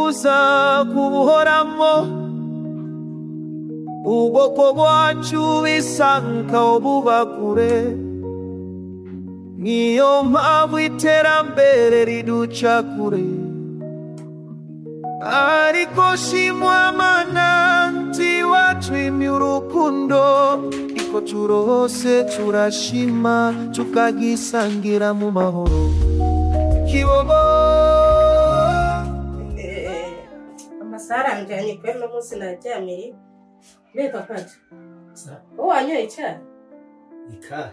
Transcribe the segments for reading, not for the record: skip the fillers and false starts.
twifuza kubuhoramo. Ubwoko bwacu bisa nkaho buba kure, niyo mpamvu iterambere riduca kure. Ariko shimwa Mana nti watwimye urukundo, iko turose turashima tukagisangira mu mahoro. Kibogo Amasaha aranjanye kubera uno munsi naryamye. Mbe papa, wowe wanyoye icyayi? Ika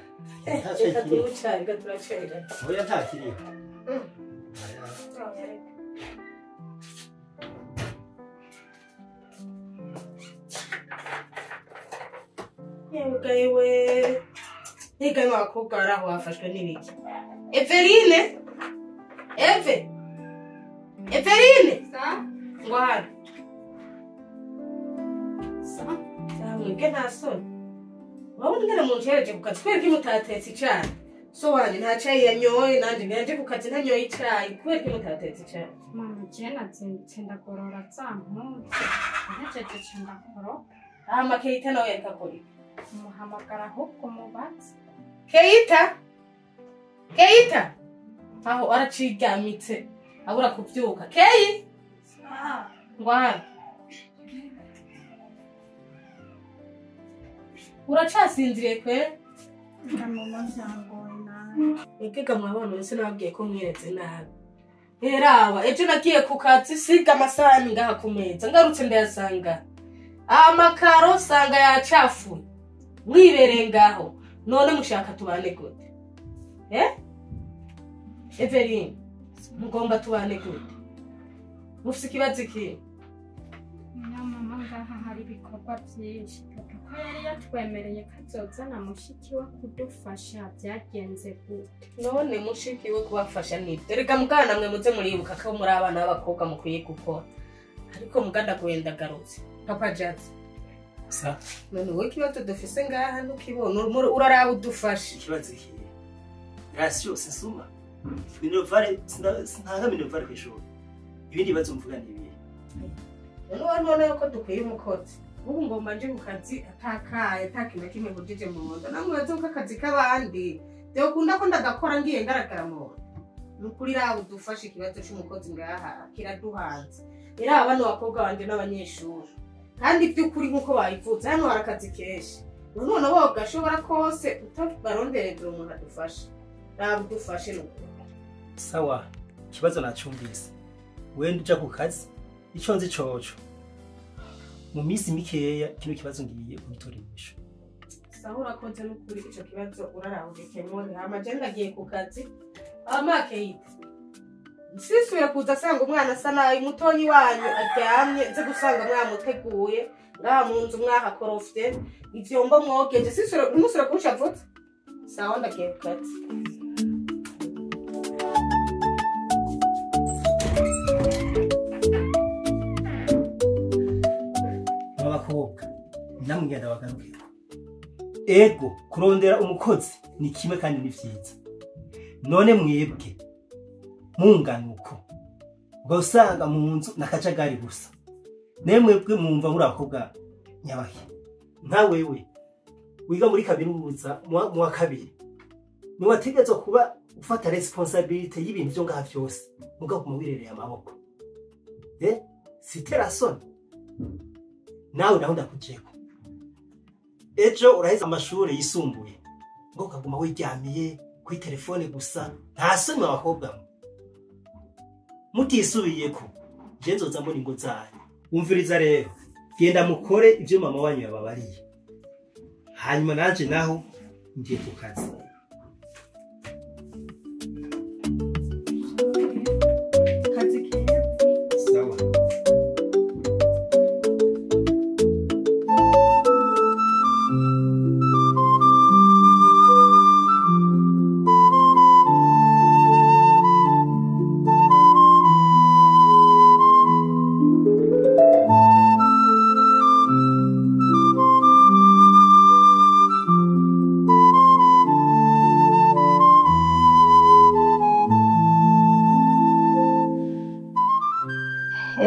Reka tunywe icyayi, reka turacyayi. Oya, ntakiriho. Yewe yewe, higa n'abakobwa bari aho bafashwe n'ibiki? Eveline, Eve, Eveline, ngo hano. Mwebwe nta soni? Urabona ingene muncereje ku kazi kubera ko mutatetse icayi? So wanje nta cayi yanyoye, nanje nanje ku kazi ntanyoye icayi kubera ko mutatetse icayi. Mama, je nazindutse ndagorora za mpuzu, ntejeje nca ndakoropa. Hama Keita nawe yariko akora iki? Muhamagara ahubwo mubaze. Keita, Keita, aho aracigamitse abura kuvyuka. Keyi, ngo hano. Uracasinziriye kwe? Mama, vyangoye nabi. Mwebwe mwabona wese nababwiye ko mwireze nabi. Heraba ejo nagiye ku kazi siga amasahani ngaha ku meza, ngarutse ndayasanga amakaro sanga yacafuye, mwibereye ngaho. None mushaka tubane gute? Eh, Eveline, mugomba tubane gute? Mufise ikibazo iki? Mama, ngaha hari ibikorwa vyinshi. Papa ko yari yatwemereye ko azozana mushiki we kudufasha, vyagenze gute? None mushiki we kubafasha nibyo. Reka mugana mwe muze muribuka ko muri abana b'abakobwa mukwiye gukora. Ariko muganda kuwenda garutse. Papa Jazz, Sa none wowe ikibazo dufise ngaha ntukibona? Uraraba udufashe. Ikibazo iki? Rasiyo sinsuma. Minerval, sintanga minerval kw'ishuri. Ibindi bibazo mvuga ni ibihe? None wowe ntubona yuko dukwiye umukozi? Ubu ngomba nje ku kazi atakaye, atakintu na kimwe nkujije mu nda. Namwe ko akazi k'abandi byokunda ko ndagakora ngiye ngaragara mu nda. Ni ukuri raba udufashe, ikibazo c'umukozi ngaha kiraduhanze. Raba bano bakobwa banje n'abanyeshuri, kandi by'ukuri nk'uko bayivuze hano hari akazi kenshi. None bo gashobora kose utabarondereza umuntu adufashe. Raba udufashe ni ukuri. Sawa, ikibazo nacumbise. Wenda uja ku kazi, ico nzi coco. Mu minsi mikeya kino kibazo ngiye kugitora inyishu. Sawa, urakoze n'ukuri, ico kibazo uraraba ugikemure. Hama je ndagiye ku kazi. Hama Keita, sisubira kuza asanga umwana asa nabi, mutonyi wanyu aryamye, nze gusanga mwamuteguye ngaha mu nzu, mwahakorofye, ivyombo mwogeje. Sisubira, ntimusubire kunshavuza. Sawa, ndagiye ku kazi. Aba bakobwa namwe ngenda bagarukira. Ego, kurondera umukozi ni kimwe kandi ni vyiza. None mwebwe mungana uko, ugasanga mu nzu n'akajagari gusa. Naye mwebwe mwumva muri abakobwa nyabahe? Nka wewe wiga muri kaminuza mu wa kabiri, ntiwategerezwa kuba ufata responsabilité y'ibintu vyo ngaha vyose, mugabo wirereye amaboko. Eh, siterasoni nawe naho ndakujeko. Ejo uraheza amashuri yisumbuye, ngo ukaguma wiryamiye kuri telefone gusa. Nta soni abakobwa mwe? Mutisubiyeko je nzoza mbona ingo zanyu. Umviriza rero, genda mukore ivyo mama wanyu yababariye, hanyuma nanje naho ngiye ku kazi. Kazi keza. Sawa.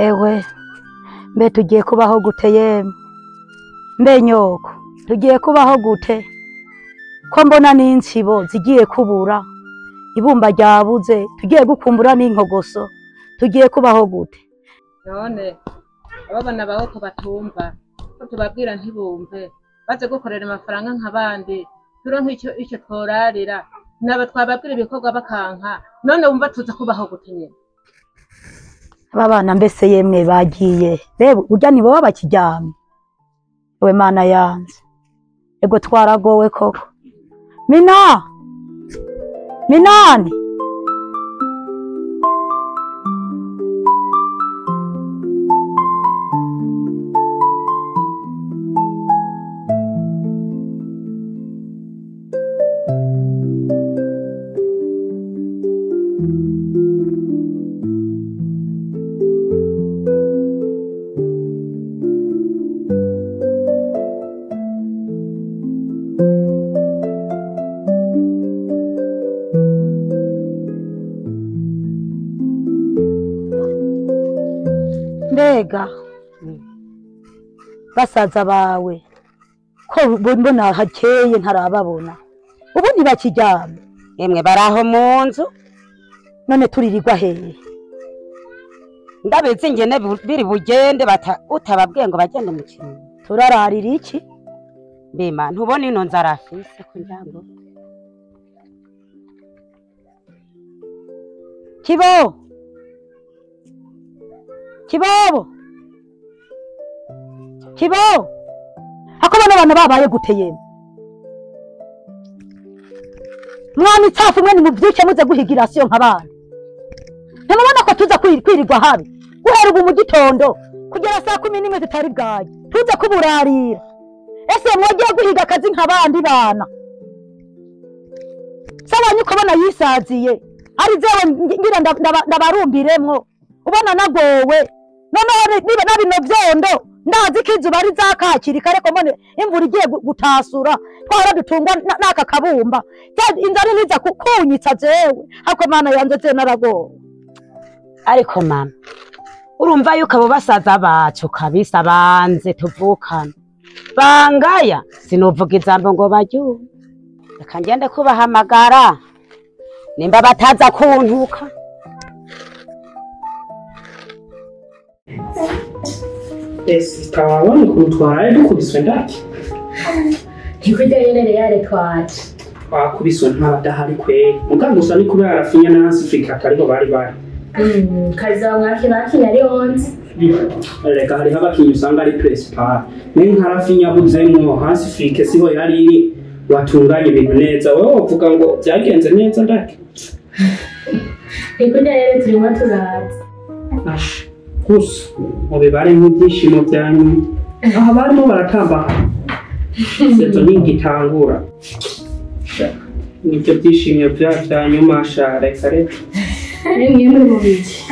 Ewe mbe tugiye kubaho gute yemwe? Mbe nyoko tugiye kubaho gute? Ko mbona n'insibo zigiye kubura, ibumba ryabuze, tugiye gukumbura n'inkogoso, tugiye kubaho gute? None ababana bawe ko batumva, ko tubabwira ntibumve, baze gukorera amafaranga nk'abandi, turonke icyo tworarira, naba twababwira ibikorwa bakanka, none wumva tuza kubaho gute nyene? Aba bana mbese yemwe bagiye, reba urya ni bo bakiryamye. We mana yanze, ego twaragowe koko. Mina! Minani! Mbega basaza bawe ko mbona hakeye ntarababona, ubu ntibakiryamye? Emwe baraho mu nzu. None turirirwa hehe? Ndabizi ingene biri bugende utababwiye ngo bagende mu kintu. Turararira iki? Mbima ntubona ino nzara afise kugira ngo Kibo Kibobo Kibobo ako bano bana babaye gute yemwe? Mwami tsafu mwe nimuvyuke muze guhigira siyo nk'abana. Ntimubona ko tuza kwirirwa habi guhera ubu mu gitondo kugera saa 11 tutari bwaye, tuza kuburarira. Ese mwagiye guhiga akazi nk'abandi bana? Sabanye uko bona yisaziye ari jewe ngira ndabarumbiremwo, ubona nagowe. Noneho niba nabino vyondo ndazi ko izuba rizakakiri kare ko mbone imvura igiye gutasura, twahora dutungwa n'aka kabumba, inzara niza kukunyitsa jewe. Hako mana yanze je naragowe. Ariko mama urumva yuko abo basaza bacu kabisa banze tuvukana bangaya, sinovuga ijambo ngo baryumve. Reka ngende kubahamagara nimba bataza kuntuka. Ese wabonye ukuntu twaraye dukubiswe ndaki? Ntikurya nyene yare twaje. Twakubiswe ntabadahari kweri. Muganga gusa ni kubera Rafinya na Afrika atariho bari bari. Kaza mwake bakinye ari onze. Reka hariho abakinyi usanga ari principal. Nayo nka Rafinya abuzemwo Hans Flick siho yari iri watunganye ibintu neza. Wowe wovuga ngo byagenze neza ndaki? Ntikurya rero turimo turaza. Ash. Gusa mubibare nk'ibyishimo byanyu aha barimo baratamba sezo ningitangura nibyo byishimo byanyuma sha reka reka. Mwe muri mu biki?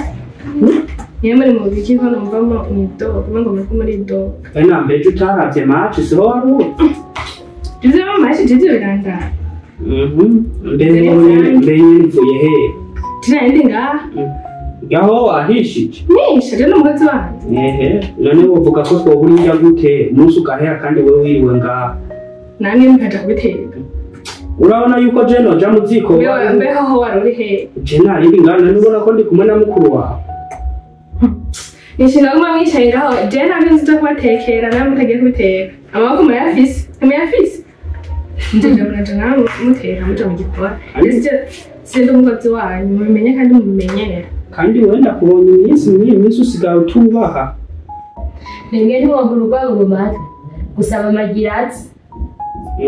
Mwe muri mu biki ko numvamo mwidoga ngo muri muri doga. We na mbeje utaravye match siho wari uri? Jize mu match jize birangara. Mbe mvuye he? Tinaende ngaha. Yaho wahishije? Nisha je n'umukozi wanje. Ehe, none wovuga ko twobura indya gute umunsi ugahera kandi wewe wiriwe ngaha? Namwe mukaja kubiteka. Urabona yuko je noja mu ziko. Mbeho ho wari uri he? Je narindi ngaha none ubona ko ndi kumwe na mukuru wawe. Nishinga guma mwicaye ngaho, je ntabyo nzi kubatekera namwe mutagiye kubiteka. Amaboko murayafise? Murayafise? Njeje muraja namwe muteka muja mu gikoni. Sindi umukozi wanyu, mubimenye kandi mubimenyere. Kandi wenda kubonye iminsi mw'iyi minsi usigaye utubaha. Rimwe ntiwogura urwango mu matwi gusaba amagirazi.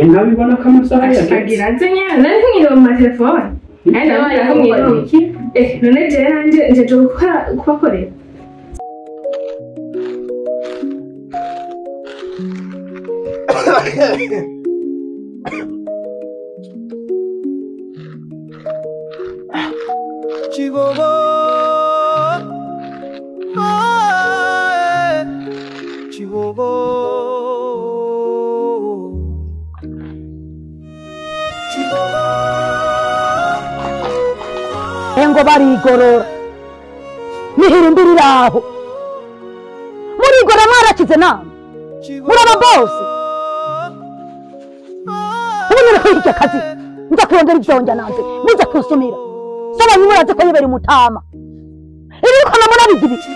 Ntabibona ko amasaha yageze. Agirazi nyene nari nkumwiriwe mu matelefone. Kandi ndabona ko mwiriwe iki? None jewe nanje njeje gukora kubakorera. Chibobo, Chibobo, Chibobo. Engo barigorora nihirumbirira aho Mugora mwarakize nama muraba bose ubu nyine kwirya akazi nza kurondera ivyonjya nanje muze kunsumira sobanyu murazi ko yibera umutama ibiriko na murabizi ibiki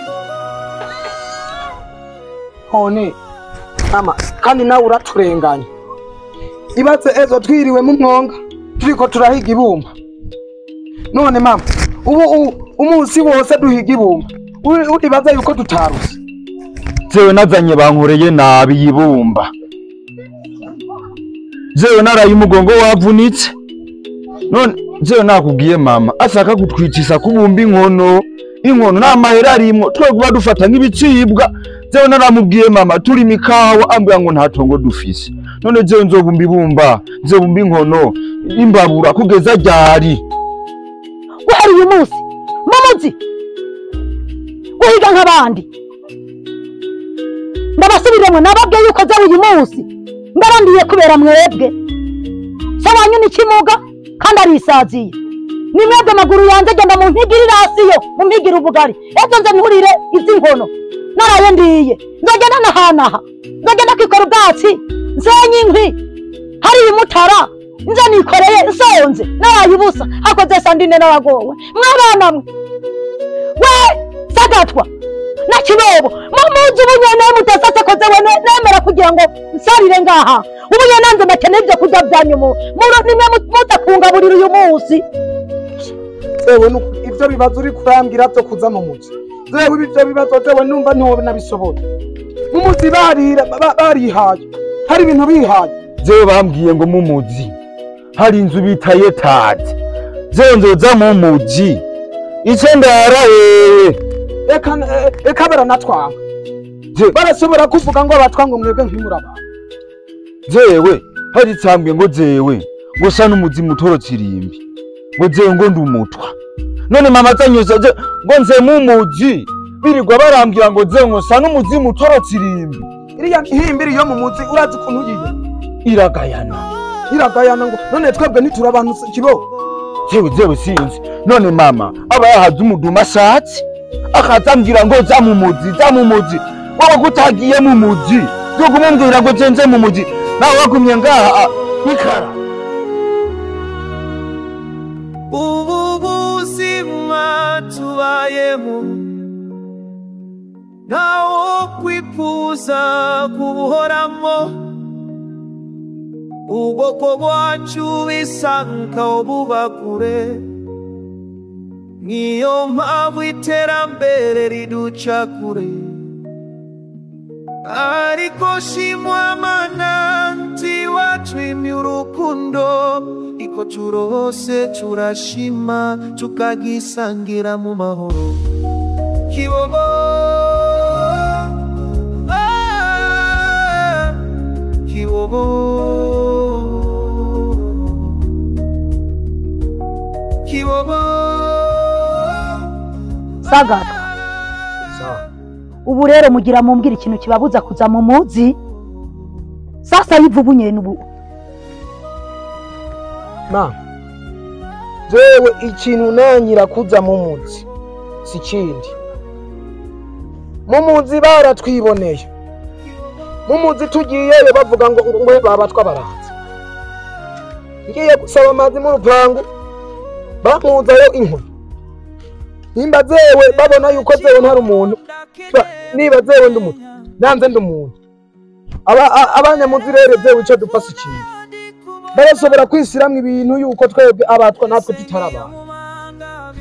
Hone mama kandi nawe uraturenganya ibatse ezo twiriwe mu mwonga turiko turahiga ibumba none mama ubu umunsi wose duhiga ibumba uribaza yuko tutaruse. Jewe nazanye bankoreye nabi yibumba. Jewe naraye umugongo wavunitse. None jewe nakubwiye mama ashaka kutwicisa kubumba inkono. Inkono n'amahera arimwo twe kuba dufata nk'ibicibwa. Jewe naramubwiye mama turi mikawa ambwira ngo nta tongo dufise. None jewe nzobumba ibumba, nzobumba inkono, imbabura kugeza ryari? Guhera uyu munsi mumuzi guhiga nk'abandi ndabasubiremwe nababwiye yuko jewe uyu munsi ndarandiye kubera mwebwe so wanyu ni kimuga kandi arisaziye ni mwebwe amaguru yanjye agenda mu mpigiri irasiyo mu mpigiri ubugari ejo nze nturire izi nkono naraye ndiye nzogenda nahanaha nzogenda kwikora ubwatsi nsenye inkwi hariya imutara nze nikoreye nsonze naraye ubusa hakoze sandine naragowe mwabana mwe we Sagatwa na Kibobo mumuzi ubunyene mutasase koze we nemera kugira ngo nsarire ngaha ubunyene nanze bakeneye ibyo kurya byanyu nimwe mutakungaburira uyu munsi. Zewe ivyo bibazo uri kurambwira byo kuza mu muzi zewe ibyo bibazo zewe numva ntiwobe nabisobora mu muzi barira barihaye hari ibintu bihaye. Zewe bambwiye ngo mu muzi hari inzu bita yetaje zewe nzoza mu muzi ico ndaraye eka baranatwanga barashobora kuvuga ngo abatwanga mwebwe ntimuraba. Jewe hari itsambwe ngo jewe ngo sa n'umuzi mutorotse irimbi ngo jewe ngo ndumutwa none mama azanyuze ngo nze mu muzi birirwa barambwira ngo jewe ngo sa n'umuzi mutorotse irimbi. Iriya himbiri yo mu muzi urazi ukuntu yiye iragayana iragayana ngo none twebwe ntiturabantu Kibo. Jewe jewe sinzi none mama aba yahaze umuduma ashatse akazambwira ngo za mu muzi za mu muzi wowe gutagiye mu muzi byogumumbwira ngo nze mu muzi nawe wagumye ngaha ikara. Ubu buzima tubayemo ntawo kwifuza kubuhoramo ubwoko bwacu bisa nkaho buba kure niyo mpamvu iterambere riduca kure ariko shimwa Mana ntiwatwimye urukundo iko turose turashima tukagisangira mu mahoro. Kibobo Kibobo Kibobo. Sagatwa ubu rero mugira mumbwira ikintu kibabuza kuza mu muzi sasa yivu bunyene ubu ma jewe ikintu nanyira kuza mu muzi si kindi mu muzi baratwiboneye mu muzi tugiyeyo bavuga ngo ngo babatwa baraza ngiye gusaba amazi mu rupangu bamuzayo inkoni nimba zewe babona yuko zewe ntari umuntu niba zewe ndi umuntu nanze ndi umuntu abanyamuzi rero zewe ico dupfa si ikintu barashobora kwisiramwo ibintu yuko twebwe abatwa natwe tutari abantu.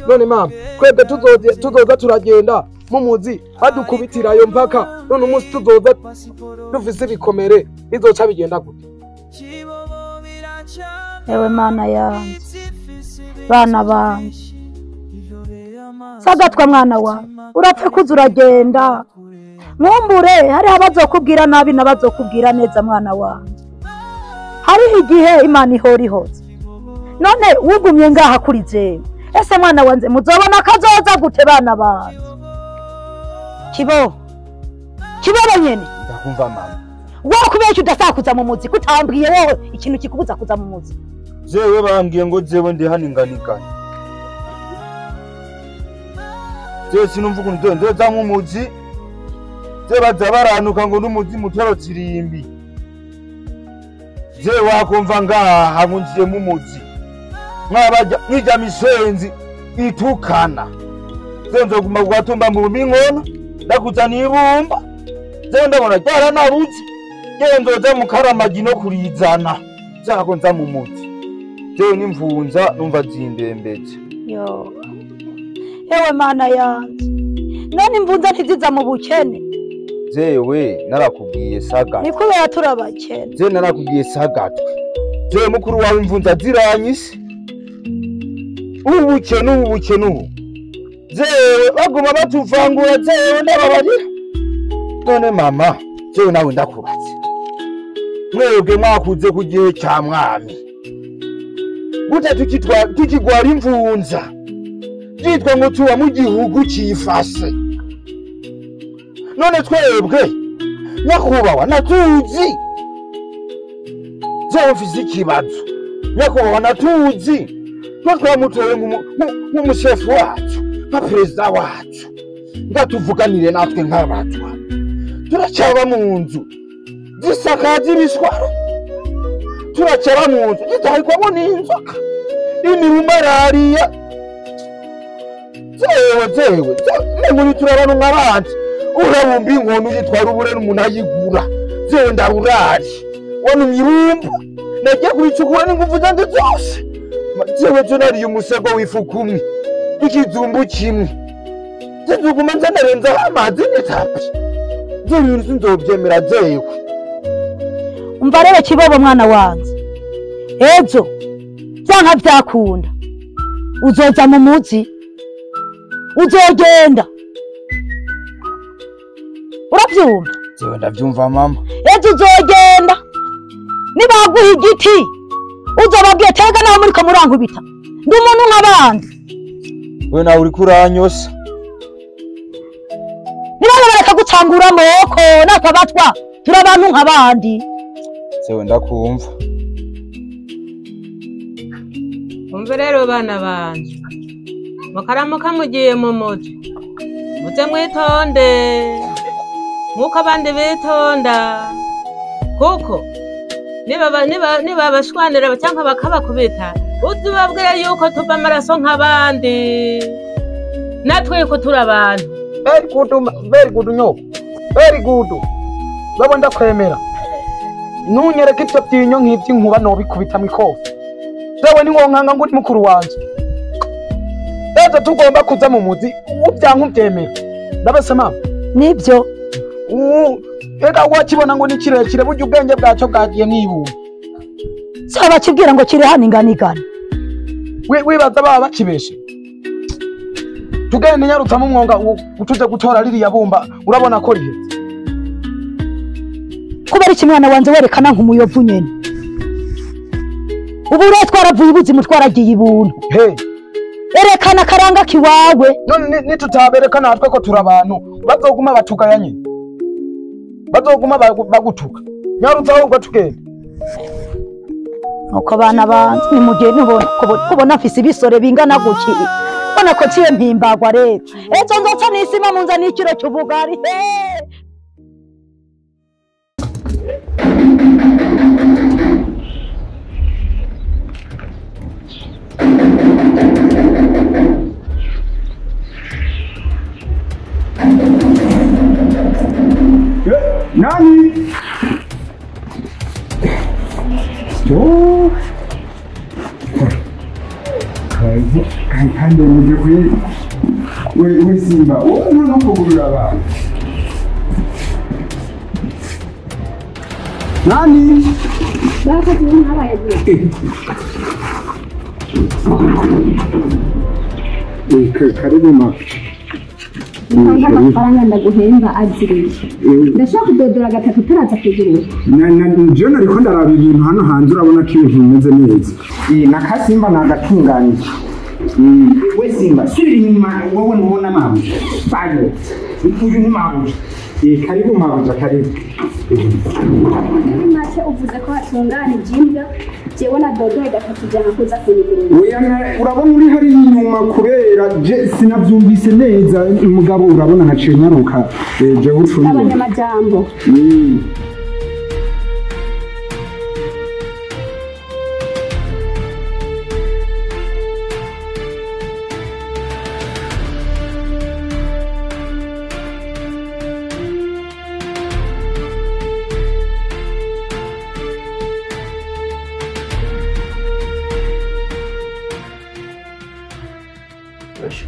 None mama twebwe tuzoza turagenda mu muzi badukubitirayo mpaka none umunsi tuzoza dufise ibikomere bizoca bigenda gute? Ewe Mana yanje bana banje Sagatwa mwana wa urapfe kuza uragenda nkumbure hari abazokubwira nabi nabazokubwira neza mwana wanje hariho igihe Imana ihora ihoze none wugumye ngaha kuri jewe ese mwana wanje muzobona kazoza gute bana banje? Kibo Kibobo nyene ndakumva mama wowe kubera udasakuza mu muzi kutambwiye wowe ikintu kikubuza kuza mu muzi. Jewe bambwiye ngo jewe ndi hano inganigana jewe sinumva ukuntu nzoza mu muzi. Je baza baranuka ngo n'umuzimu utorotse irimbi. Je wakumva ngaha nkunjiye mu muzi. Mwabajya mwija misenzi itukana. Je nzoguma kugatumba mu minkono ndakuzaniye ibumba. Je ndabona ryaranabuze. Je nzoja mu Karamagi no kurizana. Zako nza mu muzi. Je nimvunza numva zindembeje. Yo. Ewe mana yanje. None imvunza ntiziza mu bukene. Jewe narakubwiye sagatwe. Ni kubera turabakene. Je narakubwiye sagatwe. Je mukuru wawe imvunza ziranyise. Ubukene ubukene ubu. Jewe baguma batuvangura jewe ndababarira. None mama, jewe nawe ndakubatse. Mwebwe mwakuze ku gihe cya mwami. Gute tukigwara imvunza. Byitwa ngo tuba mu gihugu cyifashe. None twebwe nyakubahwa natuzi. Jewe mfise ikibazo. Nyakubahwa natuzi. Twe twamutoye nk'umushefu wacu, nka perezida wacu. Ngatuvuganire natwe nk'abatwa. Turacyaba mu nzu zisakaje ibishwara. Turacyaba mu nzu zitahikwamo n'inzoka. Imirumarariya. Jewe jewe, nemuri turabana nk'abandi. Urabumba inkono yitwara ubure n'umuntu ayigura. Jewe ndarurari. Wanumye ibumba. Nagiye kubicukura n'ingufu zanje zose. Jewe jo nariye umusego w'ifuku umwe. Ikizumbu kimwe. Nzoguma nza narenzaho amazi n'itapi. Jewe ibintu sinzovyemera jewe. Umva rero Kibobo mwana wanje. Ejo byanka byakunda. Uzoja mu muzi. Uzogenda. Uravyumva? Jewe ndavyumva mama. Ejo uzogenda. Nibaguha igiti uzobabwiye tega naho muriko murankubita. Ndi umuntu nk'abandi. We nawe uriko uranyosa. Niba bareka gucangura amaboko natwe abatwa turi abantu nk'abandi. Jewe ndakumva. Umve rero bana banje. Mukaramuka mugiye mu muzi. Muze mwitonde. Nkuko abandi bitonda. Kuko niba bashwanira cyangwa bakabakubita uzubabwira yuko tuva amaraso nk'abandi. Natwe ko turi abantu. Very good, very good nyoko. Very good. Babo ndakwemera. Ntunyereke ivyo byinyo nk'ivy'inkuba nobikubita mwikofi. Jewe ni wonkanga ngo uri mukuru wanje. Ejo tugomba kuza mu muzi ubyanka ubyemera. Ndabese mama. Nibyo. Ega wakibona ngo ni kirekire burya ubwenge bwacyo bwagiye mwibumba. Saba kibwira ngo kiri hano inganigana. Wibaza baba bakibeshe. Tugende nyarutsa mu mwonga utuje gutora ririya bumba urabona ko rihetse. Kubera iki mwana wanje werekana nk'umuyovu nyene. Ubu rero twaravuye ubuzima twaragiye ibuntu. Hey. Erekana karanga kiwawe. None nitutabereka natwe ko turabantu bazoguma batugayanye. Bazoguma bagutuka. Nyarutsa ahubwo tugende. Uko bana banje nimugende ubona kubona mfise ibisore bingana guki. Bona ko ciye mpimbagwa rero. Ejo nzoca nisima munza n'ikiro cy'ubugari. Nani? Oh. Kandi muje kuri we Simba. Oh, no kugurura ba. Nani? Bakazi nkabaye giye. Karibu ma. Amafaranga ndaguhemba aziriye. Ndashaka kudodora gatatu turaza kugurura. Na John ariko ndaraba ibintu hano hanze urabona ko ibintu bimeze neza. Na Kasimba nagatunganije. We Simba, subira inyuma wowe ntubona mabuja. Bayo. Uyu ni mabuja. Karibu mabuja, karibu. Muri make uvuze ko hatunganije imbwa Jewe na dodoye gatatu jana kuza kunyugurura. Oya urabona uri hari inyuma kubera je sinavyumvise neza mugabo urabona nkaciye nyaruka jewe ucubibona. Abanyamajambo.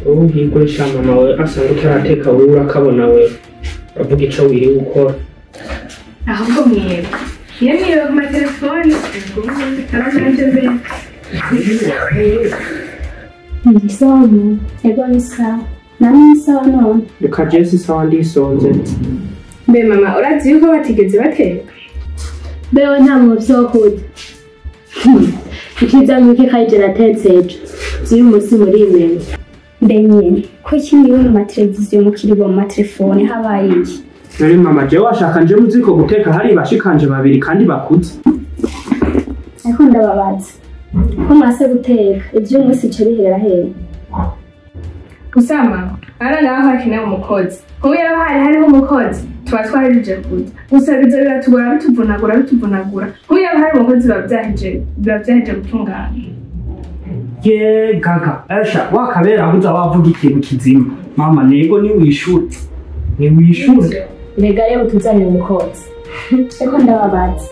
Uhigurisha mama we asanga utarateka wowe urakabona we avuga ico wiriwe ukora. Ahubwo mwebwe iyo mwiriwe ku matelefone aranje mbere. Ni sawa ego ni sawa nani ni sawa none. Reka je si sawa ndisonze. Mbe mama urazi yuko batigeze bateka? Bewe nta muvyo wo kurya. Ikiza nuko kayije natetse ejo. Z'uyu munsi murimenya. Mbe nyene ko kimwe mu mateleviziyo mukiriwe mu matelefone habaye iki? Nari mama je washaka nje muziko guteka hari bashikanje babiri kandi bakuze. Ariko ndababaza ko mwase guteka ivyo umunsi ico biherera hehe? Gusa mama ara naho hakenewe umukozi. Kuba yaba hari hariho umukozi tuba twarije kurya. Gusa biza biratugora bituvunagura bituvunagura. Kuba yaba hari umukozi biba vyaheje gutungana. Ye gaga esha wakabera abuza wavuga ikintu kizima. Mama nego ni wishure. Ni wishure. Rega rero tuzanire umukozi. Ariko ndababaza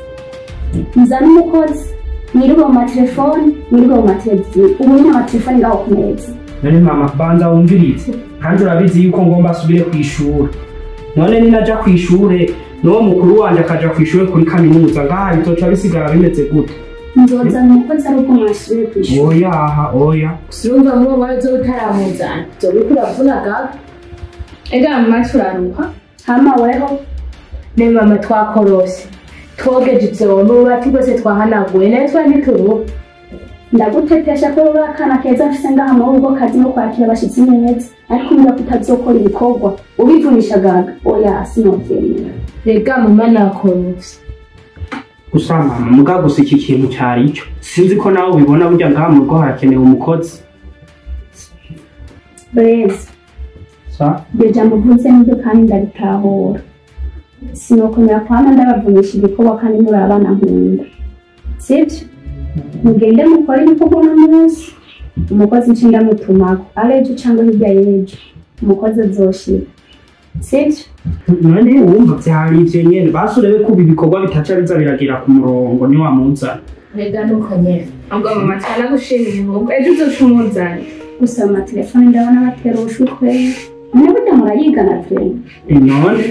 muzane umukozi mwirirwe mu matelefone mwirirwe mu mateleviziyo ubu nyine amatelefone ngaho ku meza. None mama banza wumvirize kandi urabizi yuko ngomba asubire kw'ishure. None ninaja kw'ishure n'uwo mukuru wanje akaja kw'ishure kuri kaminuza ngaha bizoca bisigara bimeze gute? Nzozana umukozi ari uko mwasubiye kw'ishure. Oya aha oya. Urumva muri uwo mwanya uzoba utaramuzana uzoba uriko uravuna gaga. Ega mama turaruha. Hama weho Ne mama twakorose twogeje ivyondo ububati bwose twahanaguye nayo twari ntituruha. Ndagutetesha ko wowe akana keza mfise ngaha muri ubwo kazi no kwakira abashitsi neza ariko niba kutazokora ibikorwa ubivunisha gaga oya sinovyemera. Rega mama nakorose. Gusa mama muga gusa iki kintu cari ico sinzi ko nawe ubibona burya ngaha mu rugo harakenewe umukozi. Blaise Sa iryo jambo uvuze niryo kandi ndabitahura. Sinokomera kwama ndabavunisha ibikorwa kandi muri abana nkunda. Sivyo? Mugende mukore ibikorwa uno munsi umukozi nce ndamutumako ari ejo cyangwa hirya y'ejo umukozi azoshika. Sivyo? None wumva vyari ivyo nyene basi urebe ko ubu ibikorwa bitaca biza biragira ku murongo niwamuzana. Rega nuko nyene. Ubwo mama twanagushimiye ahubwo ejo uzoca umuzana. Gusa mu matelefone ndabona batera ubushukwe. None burya murayigana vraiment. None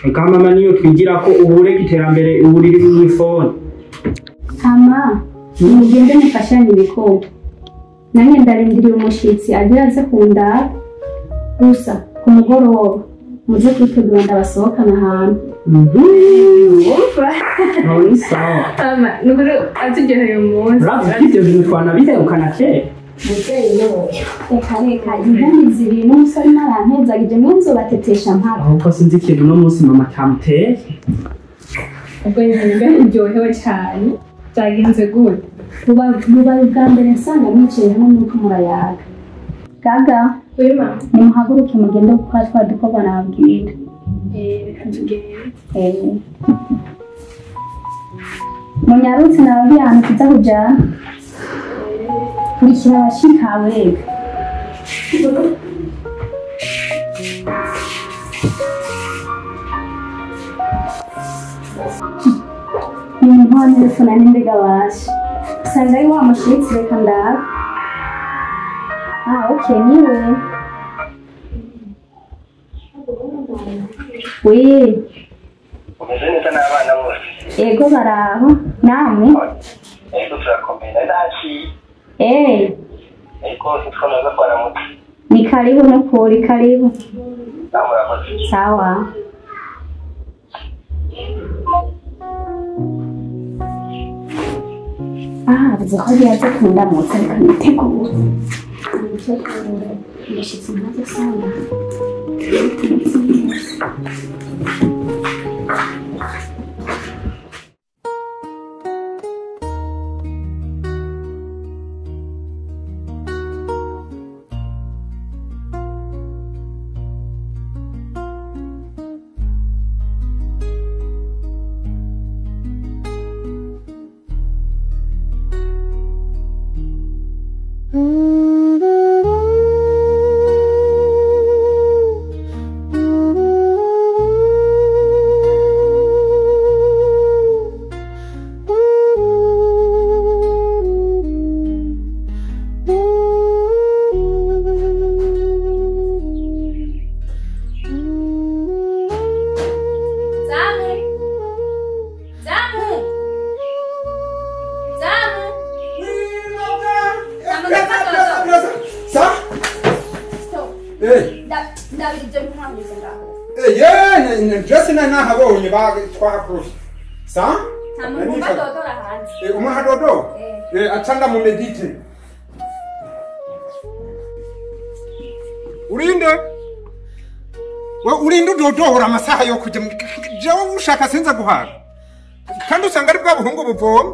eka mama niyo twigira ko ubu iterambere ubu riri mw'ifone. Hama mugende mufashanye ibikorwa. Nanjye ndarindiriye umushitsi agira aze kundaba. Gusa ku mugoroba muze kwitegura ndabasohokana ahantu. Wumva? Ni sawa. Mama nukuri aturyoheye umunsi. Urazi ko ivyo bintu twanabihekana kera. Muvyeyi n'uyu. Reka reka inkumbi zibiri n'umusore narampezagije mwe nzobatetesha mpaka. Ahubwo sinzi ikintu uno munsi mama cyamuteye. Ubwo nyine ndyohewe cyane. Byagenze gute? Bubaye ubwa mbere nsanga mwicaye hamwe muriko murayaga. Gaga Oui mama. nimuhaguruke mugende gukora twa dukorwa nababwira. Reka tugende. Munyarutse nababwiye ahantu tuza kujana. Kurikira abashikawe rega. Ni umuntu wa telefone n'imbega basha. Usanga ari wa mushitsi reka ndabe. Ah, okay, niwe. Oui, Umeze neza n'abana bose? Ego baraho. Namwe? Ego turakomeye nari nahaciye. Ego sitwonoza kwaramutse. Ni karibu nukuri karibu. Murakoze. Sawa. Ah, avuze ko agiye aza kundamutsa reka nitegure. Nitegure umushyitsi ntaze asanga. Jose na nahabonye twahakorofye. Sa? Nta muntu umwe adodora hanze. Umwe hadodo? Acanga mu medite. Urinde? We urinde udodohora amasaha yo kujya jewe ushaka sinza guhaga. Kandi usanga ari bwa buhungu buvoma.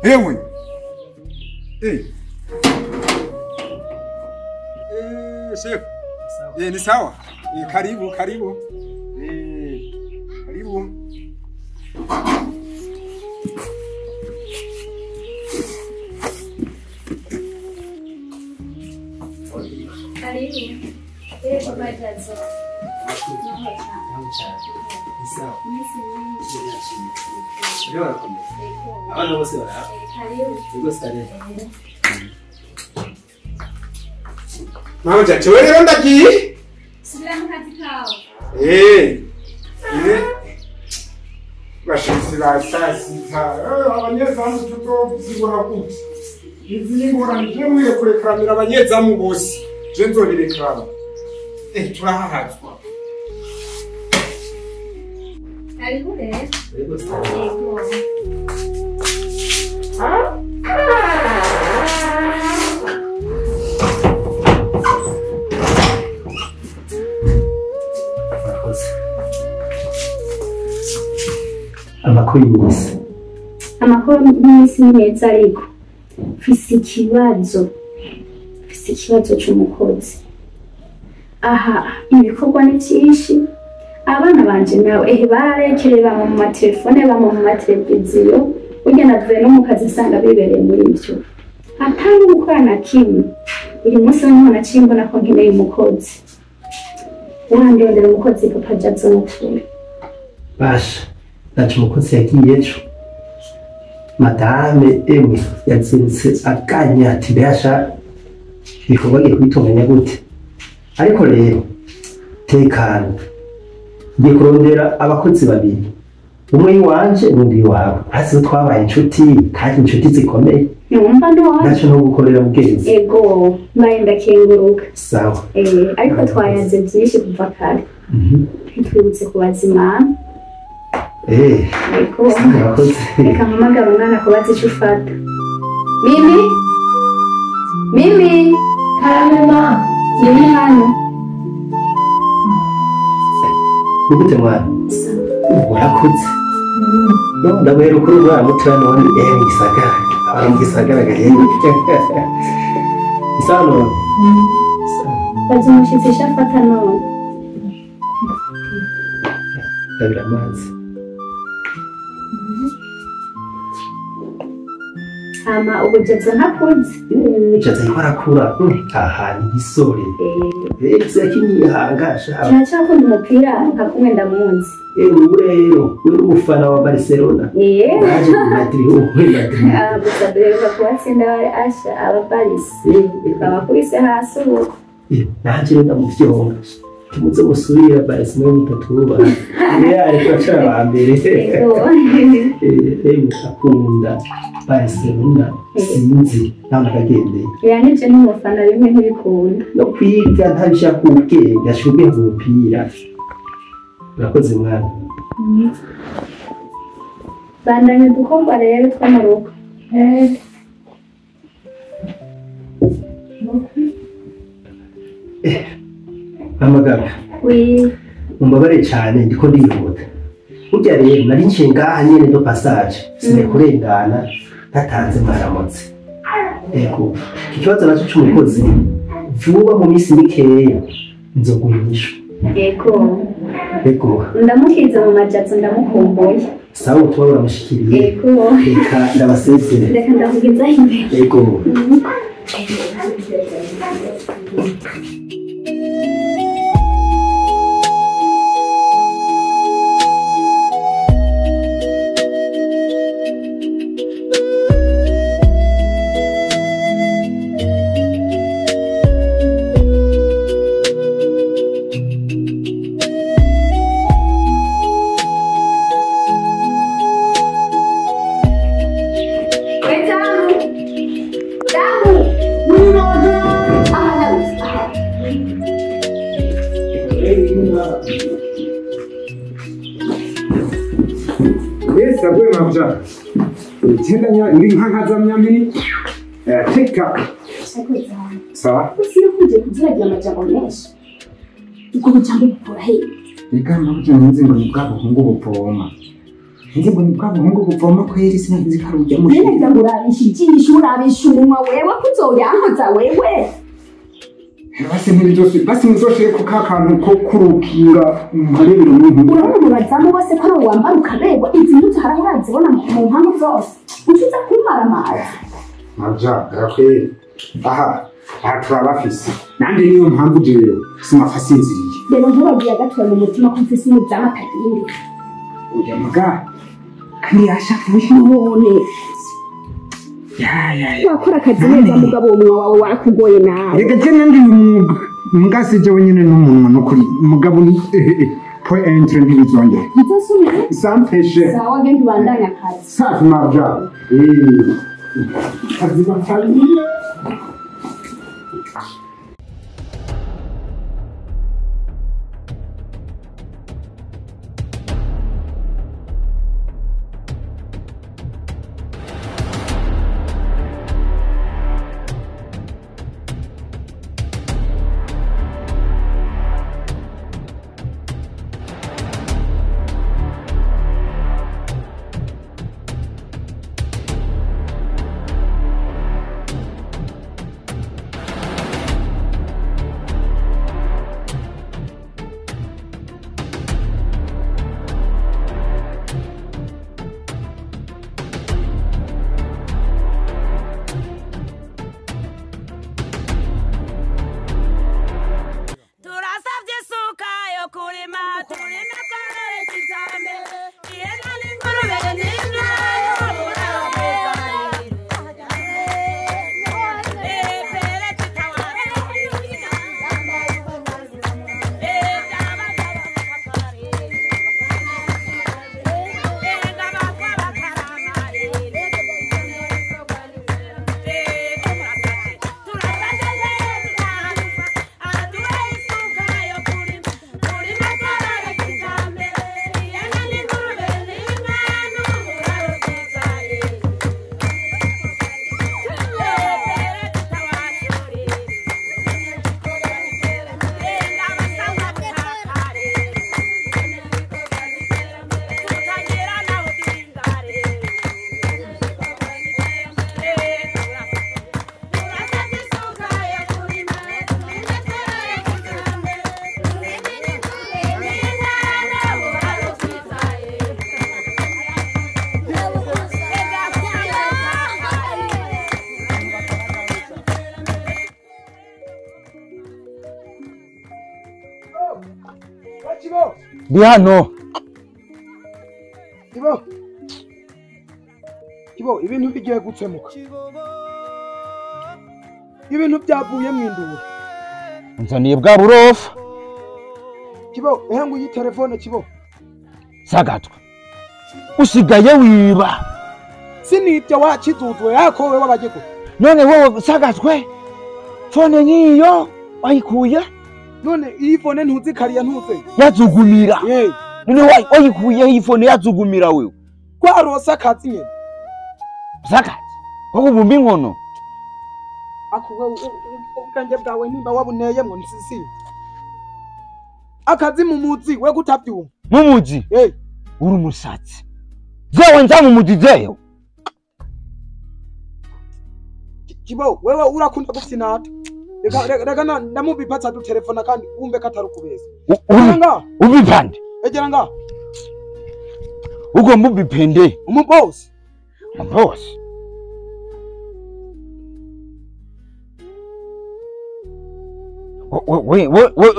Ewe. Chef. Ni sawa. Karibu, karibu. Karibu. Karibu. Papa Jazo. Abana bose barahari. Karibu. Mama Jazo, wewe rero ndagiye. Subira mu kazi kawe. Bashitsi ba saa sita. Abanyezamu tutozibura gute? Izi ni ingorane je mwiye kurekaramira abanyezamu bose. Je nzobirekarama. Turahahazwa. Karibu rero. Yego. Amakuru y'iminsi. Amakuru y'iminsi ni meza ariko mfise ikibazo. Mfise ikibazo c'umukozi. Aha, ibikorwa ni vyinshi. Abana banje nawe bararekereye bamwe mu matelefone bamwe mu mateleviziyo. Burya navuye no mu kazi nsanga bibereye muri ivyo. Atari gukora na kimwe. Uyu munsi niho naciye mbona ko nkeneye umukozi. Urandondera umukozi Papa Jazo n'ukuri. Basha, naje umukozi yagiye ejo. Madame emwe yazindutse akanya ati mbasha ibikorwa agiye kubitunganya gute? Ariko rero tekana, ngiye kurondera abakozi babiri, umwe iwanje n'undi iwawe. Hasi twabaye inshuti kandi inshuti zikomeye. Ntiwumva none? Naco no gukorera mugenzi. Ego, mbaye ndakenguruka. Sawa. Ariko twayanze byinshi kuva kare. Ntitwibutse kubaza Imana. Ego. Reka mpamagare umwana kubaza ico ufata. Mimi? Mimi? Karame ma. Mimi hano. Ni gute mwana? Warakuze. No, ndaguhera ukuri umwana mutoya none mu gisagara. Abari mu gisagara gahenge. Isawa none? Baza umushitsi ico afata none. Ndabira amazi. Hama ubu Jazo ntakuze. Jazo ariko arakura. Aha ni igisore. Yakimyihanga sha. Kiracakunda umupira nka kumwe ndamuzi. Ubu rero uri umufana wa Barcelona. Naje ku Madrid, ubu Madrid. Gusa duheruka kubatsinda Asha aba Paris. Babakubise hasi ubu. Naje rero ndamuvyonga. Tumuze musubira Barcelona mutatuba. Ariko acara ba mbere. Akunda Barcelona sinzi naho nakagendeye. Nivyo ni umufana bimwe ntibikunda. No kwiga ntabishaka ubwenge ashubiye mu mupira. Urakoze mwana. Bandanye udukorwa rero two mu rugo. Amagara. Oui. Mumbabare cyane ndiko ndihuta. Burya rero nari nciye ngaha nyene do passage. Sine kurengana natanze mwaramutse. Ego. Iki kibazo naco c'umukozi vuba mu minsi mikeya nzoguha inyishu. Ego. Ego. Ndamukiza mu majazo ndamukumbuye. Sawa utuba uramushikiriye. Ego. Reka ndabasezere. Reka ndakugezaho imbere. Ego. Damu! Damu! Yes, agwe mabja. Tenda nya ndi nka zamyamini. Tika. Sawa. Sinakunze kuziragira amajambo menshi. Ubwo bujambo bukura he? Reka mabja nzi ngo ni bwa buhungu buvoma. Nzi ngo ni bwa buhungu buvoma kweri sinzi ko ari ujya mu. Nenda ngurabisha ijisho urabisha umunwa wewe kuzoyankoza wewe. Basi ntibizose basi muzoshire ku kakantu ko kurukira mparebera umuntu. Urabona mu bazamu bose ko ari wambara ukaberwa izi mpuzu haraho urazibona mu mpamvu zose. Ucuza kumara amazi. Mabja gakwe. Aha turabafise. Nande niyo mpamvu jewe sinapfa sinziriye. Rero ntubabwiye agatoya mu mutima ko mfise umuzamu atagira. Oya muga. Kandi yashavuye. None. Ya. Wakora akazi neza mugabo umunwa wawe warakugoye nawe. Reka je nandi umwuga. Muga si jewe nyene n'umunwa nukuri. Mugabo ni point entre ntibizongere. Bizosubira? Sampeshe. Sawa genda ubandanye akazi. Safi mabja. Kazi bafaliye. Ndi hano. Kibo, ibintu bigiye gutsemuka. Ibintu byavuye mu induru. Nzaniye bwa burofa. Kibo, ehe nguyi telefone Kibo. Sagatwa. Usigaye wiba. Sinibyo wakizuzwe yako wewe wabageko. None wowe Sagatwe. Fone nkiyo wayikuye? None iyi fone ntuzi kariya ntuze. Yazugumira. None wayikuye iyi fone yazugumira wewe. Kwarosa akazi nyene. Sakati. Ko kubumba inkono. Akuwe ubwenge bwawe nimba wabuneyemwo nsisi. Akazi mu muzi we gutavyumva. Mu muzi? Uri umusatsi. Jewe nza mu muzi jewe. Kibo wewe urakunda gufinata. Reka ndamubipatsa du telefona kandi umve katarukubeza. Ubipande. Egera nga. Ugomba ubipende. Umubosi. Umubosi.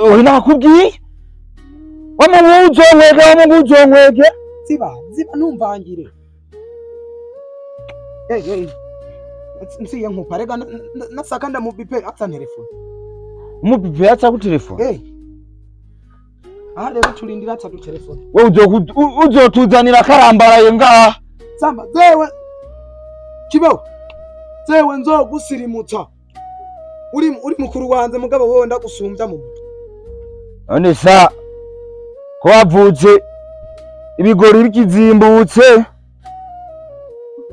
We nakubwiye. Wamubuzongwege. Ziba numvangire. Hey. Nsiye nkupa rega nasaka ndamubipe atsa telefone. Umubipe atsa ku telefone. Eh. Ah rero turindira atsa ku telefone. Wewe uzotuzanira karambaraye ngaha. Samba zewe. Kibo. Zewe nzogusirimutsa. Uri mukuru wanze mugabo wowe ndagusumbya mu mutwe. None sa ko wavutse Ibigori bikizimbutse.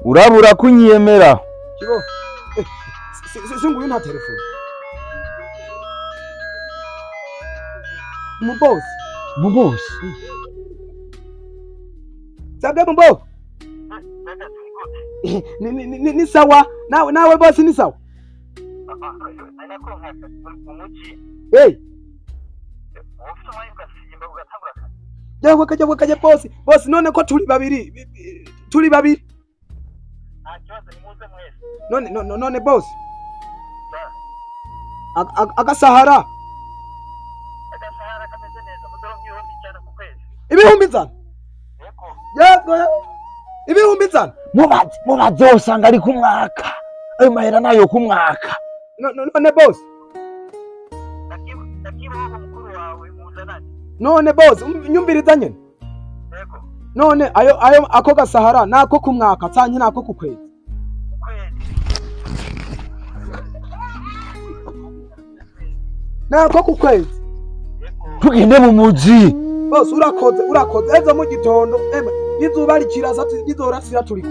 Urabura kunyiyemera. Kibo. Singuyu nta telefone. Mubosi. Mubosi. Sabwe mubo. Ni sawa. Nawe bosi ni sawa. Hey. Jawe kaje bosi. Bosi none ko turi babiri. Turi babiri. None bosi. Agasahara. Agasahara kameze neza muzoronka 500,000 ku kwezi. 500,000? Yego. 500,000. Mubaze usanga ari ku mwaka. Ayo mahera nayo ku mwaka. None boss. None boss, nyumviriza nyene. Yego. None ayo ako gasahara nako ku mwaka canke nako ku kwezi. Nako ku kwezi. Tugende mu muji. Boss urakoze ezo mu gitondo emwe izuba rikirasa rizorasira turiko.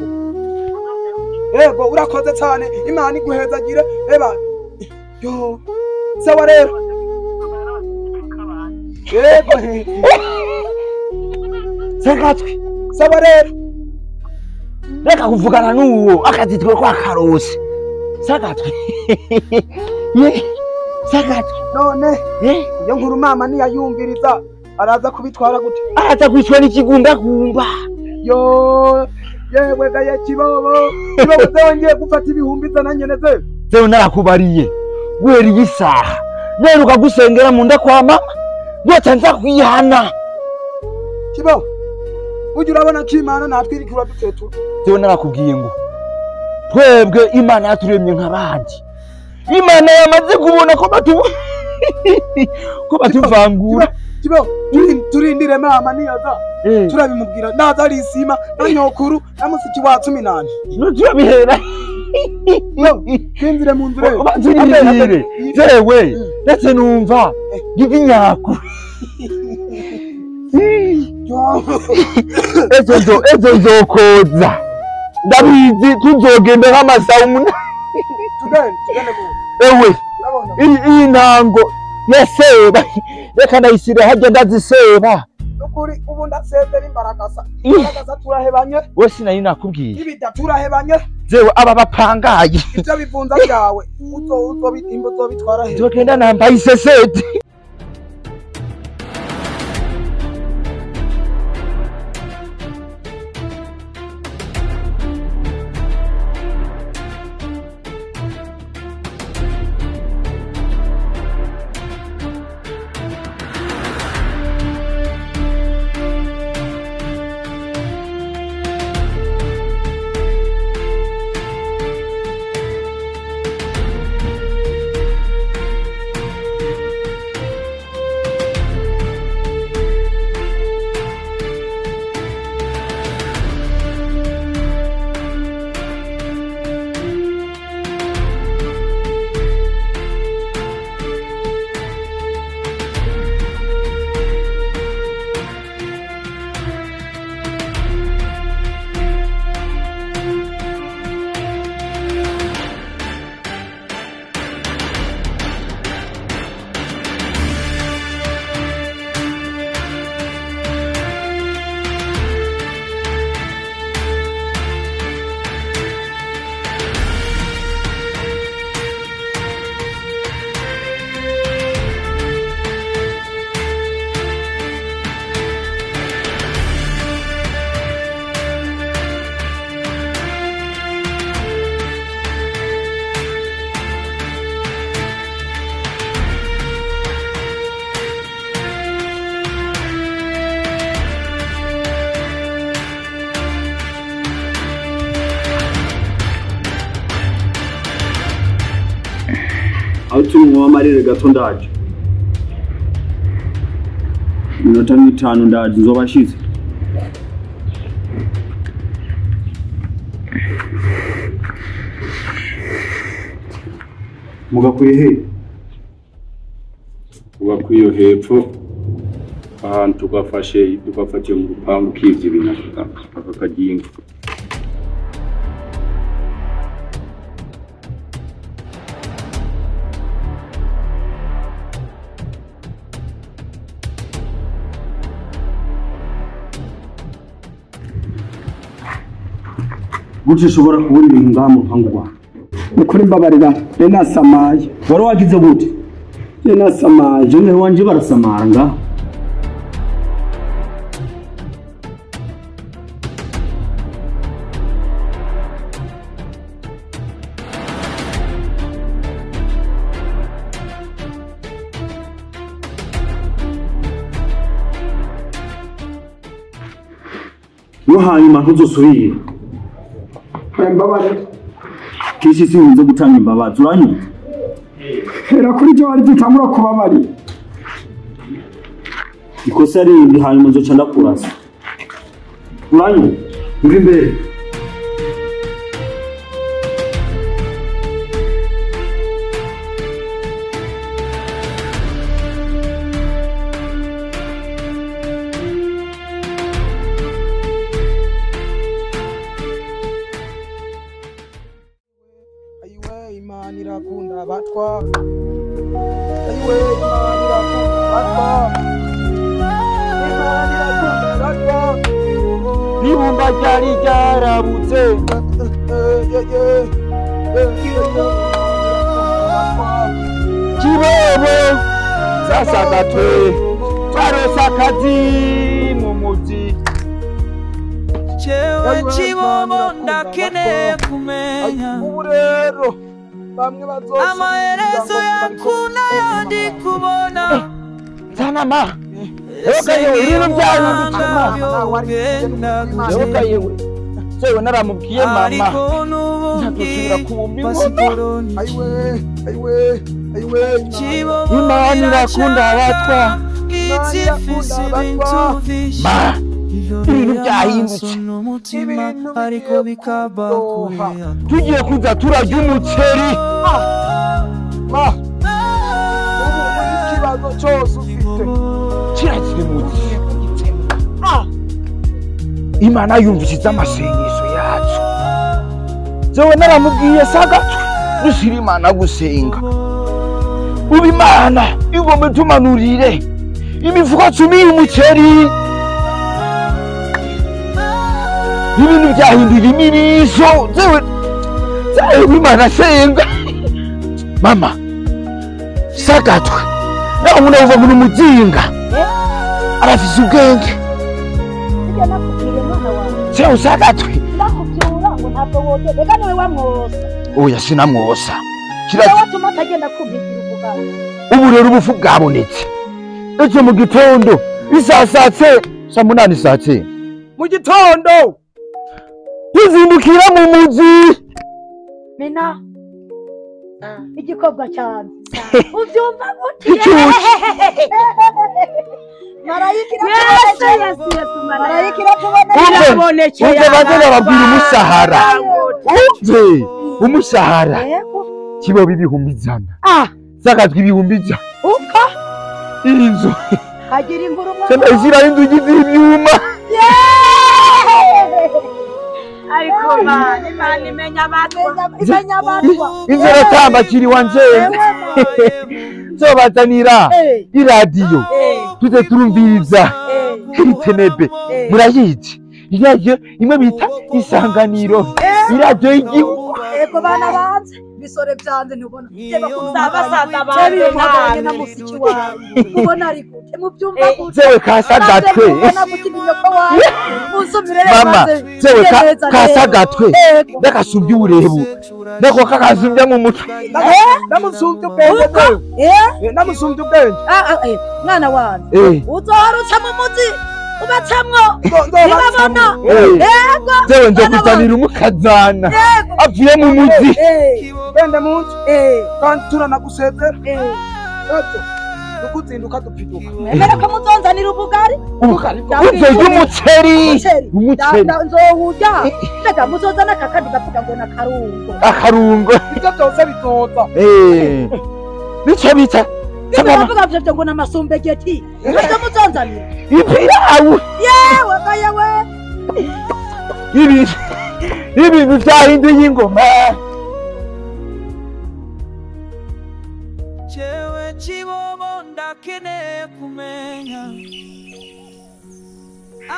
Yego urakoze cyane Imana iguhezagire eba. Yo sawa rero. Yego. Sekatwe. Sawa rero. Reka kuvugana n'uwo akazitwe kwa karose. Sakatwe. Ye. Sakatwe. None iyo nkuru mama niyayumviriza araza kubitwara gute? Araza kwicwa n'ikigunda kumba. Yo yewe gaye kibobo. Kibobo zongeye gufata 500,000 nyene ze. Zewe narakubariye. Guhera iyi saha neruka gusengera mu nda kwa mama rwose nza kwihana. Kibobo ujya urabona ko Imana natwirikira dutetura. Zewe narakubwiye ngo twebwe Imana yaturemye nk'abandi. Imana yamaze kubona ko batuvangura. Kibobo turindire mama niyaza turabimubwira naza ari isima na nyokuru na musiki wa 18. Turabihera. Twinjire mu nzu rero. Baturindire. Zewe ndetse numva givinyako. Ezo nzokoza. Ndabizi tuzogenda nk'amasaha 8. Tugende. Ewe iyi ntango yaseba reka ndayisire hajya ndaziseba. Nukuri ubu ndasezera imbaragasa. Imbaragasa turahebanye. We sinari nakubwiye. Ibida turahebanye. Zewe aba bapangaye. Ibyo bivunza byawe uzobitwara he? Nzogenda nambaye iseseti. Aho turi mu gato ndaje iminota nk'itanu ndaje nzoba nshize. Mugakwiye he? Mugakwiye hepfo Ahantu tugafashe tugafatiye mu rupangu kivye ibintu aka kagingo. Gute ushobora kubona ibintu ngaha mu rupangu rwawe? Nukuri mbabarira, nasamaye. Wari wagize gute? Nasamaye. Jene wanje barasamara ngaha. No hanyuma ntuzosubire. Mbabarira. Kenshi sinkunze gutanga imbabazi, uranyumva? Hera kuri ibyo wari dutangura kubabarira. Ikosa rindi hanyuma nzoca ndakurasa. Uranyumva? Mva imbere. Imana irakunda abatwa. Ayiwe Imana irakunda abatwa. Imana irakunda abatwa. Ibumba ryari ryarabutse. Kibobo sasagatwe twarose akazi mu muzi. Jewe Kibobo ndakeneye kumenya ubu rero bamwe bazosa amaherezo yakuna yandi kubona zanama Yoka yewe ibintu byahindutse ma Yoka yewe jewe naramubwiye mama ntazosubira kubumba inkono. Ayiwe ayiwe ayiwe Imana irakunda abatwa ma ibintu byahindutse tugiye kuza turarya umuceri ma ubu muri ikibazo cyose ufite kirakemutse. Imana yumvise amasengesho yacu. Jewe naramubwiye sagatwe dushira Imana gusenga. Ubu Imana igomba tumanurire imifuko 10 y'umuceri. Ibintu byahindura imirisho. Jewe Imana senga mama sagatwe nawe umuntu uva muri muzinga arafise ubwenge. Jewe sagatwe ndakubyura ngo ntabwo wote reka niwe wamwosa. Oya sinamwosa. Kiratuma atagenda kumvikira ubugabo. Ubu rero ubufu bwabonetse ejo mu gitondo isasatse saa 8 satse mu gitondo tuzindukira mu muzi. Mina igikobwa cyane ubyumva gute? Umve banze bababwira umusahara. Umve umusahara kibobo 100,000. Sakatwa 100,000. Uka inzu hagira inkuru mwana. Sema izira inzu y'ivyuma. Ariko Imana Imana imenya abatwa. Imenya abatwa. Inzira tamba kiri wanje. Nzobazanira iradiyo tuze turumviriza Tenebe murayizi iradiyo imwe bita Isanganiro iradiyo y'igihugu. Ego bana banze bisore byanze ntubona basaza banze nabi na musiki wawe ubona ari gute mubyumva gute? Jewe kasagatwe mama jewe kasagatwe ndakasumbya uburebu ndako kakasumbya mu mutwe ndamusumbya ubwenge ndamusumbya ubwenge. Mwana wanje uzohora mu muzi ubacamwo ntibabona. Yego jewe nzokuzanira umukazana avuye mu muzi genda mu nzu kandi turanagusezera ejo tukuzinduka dupfiduka. Mwemere ko muzonzanira ubugari uzorya umuceri umuceri nzowurya. Mbega muzozana akakandi gavuga ngo nakarungo akarungo ibyo byose bizoza nico bita Bimwe bavuga ngo namasumbegeti. Nibyo muzonzanira. Ipilawu. Yewe gayewe. Ibintu byahinduye ingoma. Jewe Kibobo ndakeneye kumenya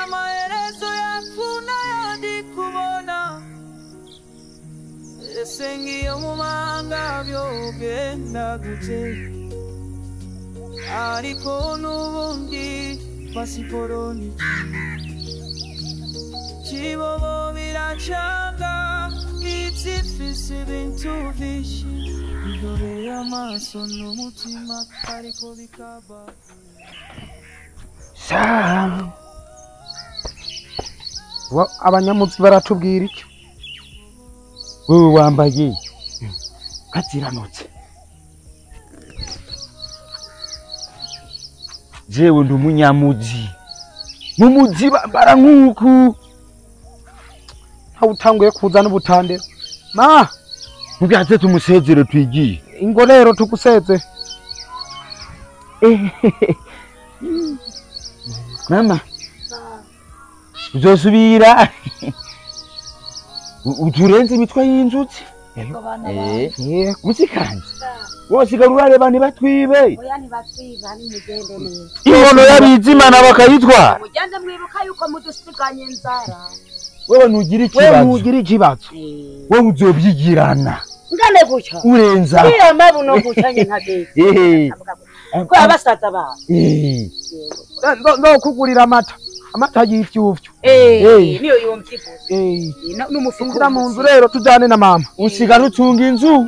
amaherezo yakuna yandi kubona ese ngiyo mu mahanga byogenda gute ariko n'ubundi pasiporo ni Kibobo biracanga ifise ibintu vyinshi bigoreye amaso n'umutima ariko bikaba Sam. Abanyamuzi baratubwira iki? Wewe wambaye kaziranutse. Jewe ndi umunyamuzi. Mu muzi bambara nkuku. Ntawe utanguye kuza n'ubutandero. Ma, mubyaze tumusezere twigiye. Ingo rero tuguseze. Mama. Uzosubira. Uturenze imitwe y'inzuzi. Musikanje. Wosigara urareba ntibatwibe. Oya ntibatwiba nimugende neza. Inkono y'abizimana bakayitwara. Mugende mwibuka yuko mudusiganye inzara. Wewe ntugira ikibazo. Wewe ntugira ikibazo. Wewe uzobyigirana. Ngane gutya. Urenza. Iya mabuno gutya nye nkageze. Ko abasaza ba. Ndo kugurira amata. Amata y'ivyuvyo. Niyo yomvyibuze. N'umufuko. Inzira mu nzu rero tujane na mama. Usigara utunga inzu.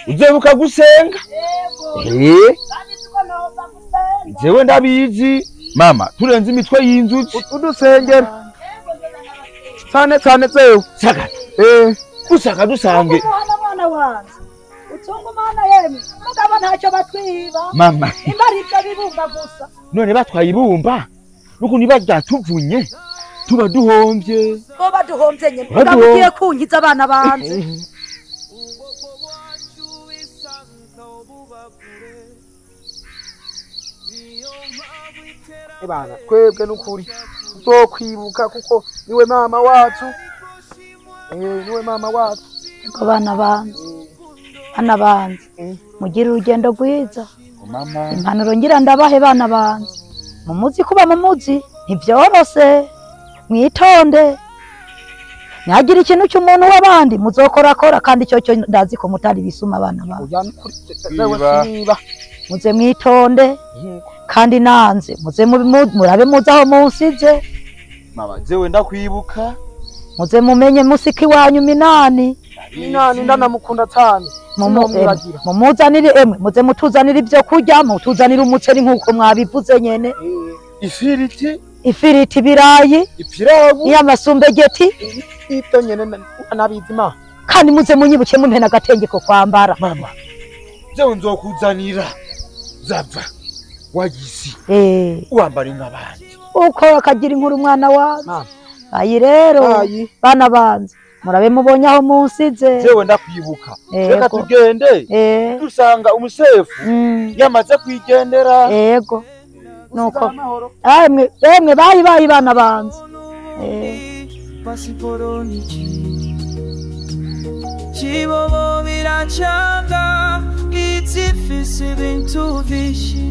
Uzebuka gusenga. Jewe ndabizi. Mama, turenze imitwe y'inzuzi. Udusengera. Cyane cyane zewe. Saka. Usaka dusange. Mwana wanje. Utunga umwana yemwe. Mugabo ntacyo batwiba. Mama. Imari ibyo bibumba gusa. None batwaye ibumba. Nuko niba ryatuvunye tuba duhombye. Bo baduhombye nyene. Mugabo ugiye kunkiza abana banje. Ebana twebwe nukuri tuzokwibuka kuko niwe mama wacu. Niwe mama wacu. Ego bana banje. Bana banje. Mugire urugendo rwiza. Mama. Impanuro ngira ndabahe bana banje. Mumuzi kuba mumuzi ntibyorose. Mwitonde. Nyagira ikintu cy'umuntu w'abandi muzokorakora kandi cyo cyo ndazi ko mutari bisuma abana banje. Muze mwitonde kandi nanze muze murabe muze aho munsize. Mama jewe ndakwibuka. Muze mumenye musiki wanyu Minani. Minani ndanamukunda cyane. Mumuzanire emwe muze mutuzanire ibyo kurya mutuzanire umuceri nkuko mwabivuze nyene. Ifiriti. Ifiriti ibirayi. Ipirawu. Y'amasumbegeti. Ibyo nyene nabizima. Kandi muze munyibuke mumpe nagatenge ko kwambara. Mama. Jewe nzokuzanira. Zava. Wagisi. Wambara nk'abandi. Uko akagira inkuru umwana wawe. Ayi rero bana banze murabe mubonye aho munsize. Jewe ndakwibuka. Reka tugende. Dusanga umusefu yamaze kwigendera. Yego. Nuko. Emwe emwe bayi bayi bana banze. Pasiporo niki. Kibobo biracanga ifise ibintu vyinshi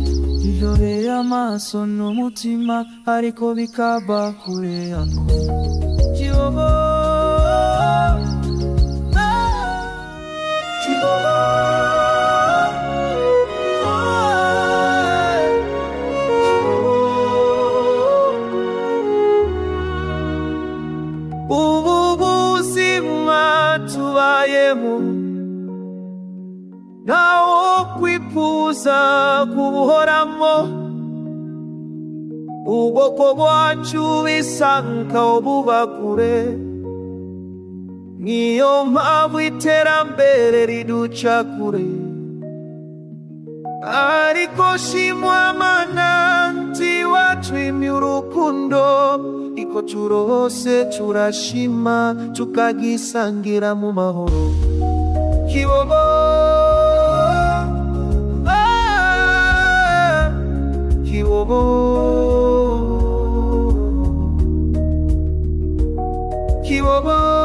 bigoreye amaso n'umutima ariko bikaba kure yako. Kibobo Kibobo ubu buzima tubayemo ntawo kwifuza kubuhoramo ubwoko bwacu bisa nkaho buba kure niyo mpamvu iterambere riduca kure ariko shimwa Mana ntiwatwimye urukundo iko turose turashima tukagisangira mu mahoro. Kibobo Kibobo.